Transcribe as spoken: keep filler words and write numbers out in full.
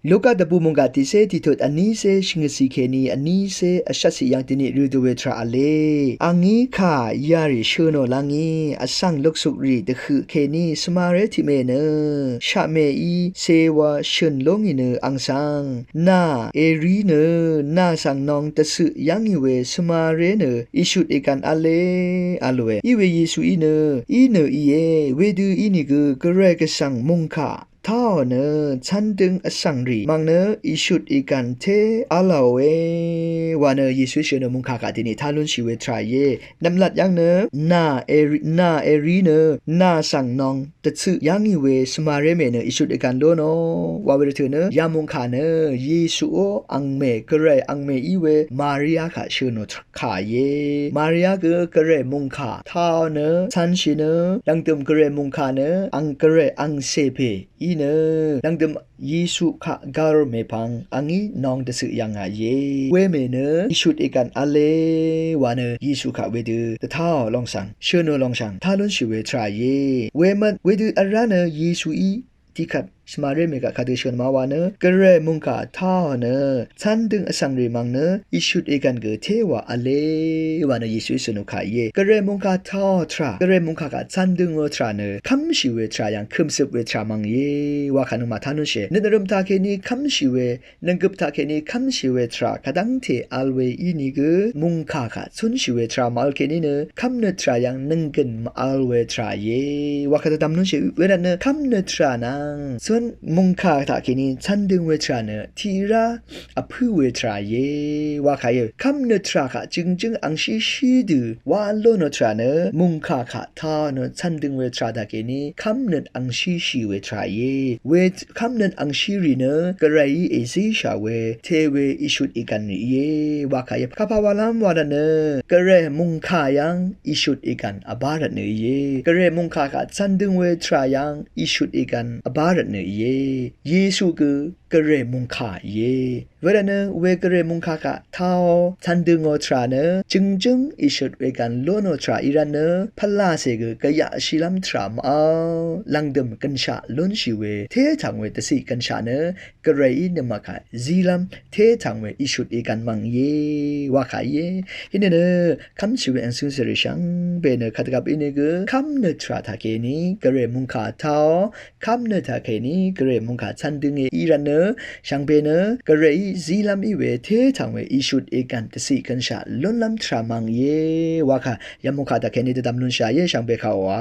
Luka dvbù mungkà tiqcé tiqtut vnícé shvngøtcì kèní vnícé vshvtcì yv́ng dvniq rø dø we tvrà v̄le. Angí kà yarì shø̀nò lv́ngí vsv̀ng luksuk rì dvhøq kèní svmaré tiqmè nø shaqmèí cēwa shø̀n lú ngì nø ang svng nà èrí nø nà svng nong dvcøq yá ngì we svmaré nø ìshut ègv̀n v̄le v̄l we. Íwe Yesuí nø í nø íe, wedø ínìgø gvray gvsvng mungkà táò nø cv́ndøng vsv̀ngrì mv̀ng nø ìshut ègv̀n té v̄làòe wa nø Yesuí shø̀n nø mungkà kaq dèní tá lúnshì we tvrà íe. Nvmlat yv́ng nø nà èrí, nà èrí nø nà svng nong dvcøq yá ngì we svmaré mè nø ìshut ègv̀n lónò wa we rvtø̀ nø ya mungkà nø Yesuó angmè, gvray angmè í we Maria kaq shø̀nò tvrà kà íe. Maria gø gvray mungkà táò nø cv́nshì nø lv̀ngdø̀m gvray mungkà nø ang gvray angcè pè í nø lv̀ngdø̀m Yesu kaq gv̀r mèpvng angí nong dvcøq yv̀ngà íe. Wemè nø ìshut ègv̀n v̄le wa nø Yesu kaq wedø dvtáò longsvng shø̀nò longsvng tá lúnshì we tvrà íe. Wemvt wedø vrá nø Yesuí tiqkvt svmaré mè kaq kadø shø̀n ma wa nø gvray mungkà táò nø cv́ndøng vsv̀ngrì mv̀ng nø ìshut ègv̀n gø téwa v̄le wa nø Yesuí shø̀nò kà íe. Gvray mungkà táò tvrà, gvray mungkà kaq cv́ndøngò tvrà nø kv́mshì we tvrà yv̀ng kø̀mcøp we tvrà mv̀ng íe wa kà nøngmaq tá lúnshìe. Nøt nvrø̀m taqkèní kv́mshì we, nv̀nggøp taqkèní kv́mshì we tvrà kadv́ngte v̄l we ínìgø mungkà kaq cúnshì we tvrà mvvl kèní nø kv́mnøt tvrà yv̀ng nv̀nggø̀n mvvl we tvrà íe wa kà dvdvm lúnshìe. Wervt nø kv́mnøt tvrà nvng cún mungkà taqkèní cv́ndøng we tvrà nø tiqrá vpǿ we tvrà íe wa kà íe. Kv́mnøt tvrà kaq jø̀ngjǿng angshí shí dø wá lónò tvrà nø mungkà kaq táò nø cv́ndøng we tvrà taqkèní kv́mnøt angshí shì we tvrà íe. We kv́mnøt angshírì nø gvrayí èzíshà we té we ìshut ègv̀n rì íe wa kà íe. Kapà walv́m wa rvt nø gvray mungkà yv́ng ìshut ègv̀n vbá rvt nø íe. Gvray mungkà kaq cv́ndøng we tvrà yv́ng ìshut ègv̀n vbá rvt nø íe. Yesu gø gvray mungkà íe. Wervt nø we gvray mungkà kaq táò cv́ndøngò tvrà nø jø̀ngjǿng ìshut ègv̀n lónò tvrà í rvt nø pvlacè gø gvyaqshìlv́m tvrà mvvl lv̀ngdø̀m gønshaq lúnshì we tétv̀ng we dvciq gønshaq nø gvrayí nøngmaq kaq zílv́m tétv̀ng we ìshut ègv̀n mv̀ng íe wa kà íe. Inìnø kv́mshì we angsǿng svrì shvngbe nø kadvgvp ínìgø kv́mnøt tvrà taqkèní gvray mungkà táò kv́mnøt taqkèní gvray mungkà cv́ndønge í rvt nø shvngbe nø gvrayí zílv́m í we tétv̀ng we ìshut ègv̀n dvciq gønshaq lúnlv́m tvrà mv̀ng íe wa kà yamungkà taqkèní dvdvm lúnshà íe shvngbe kà wa.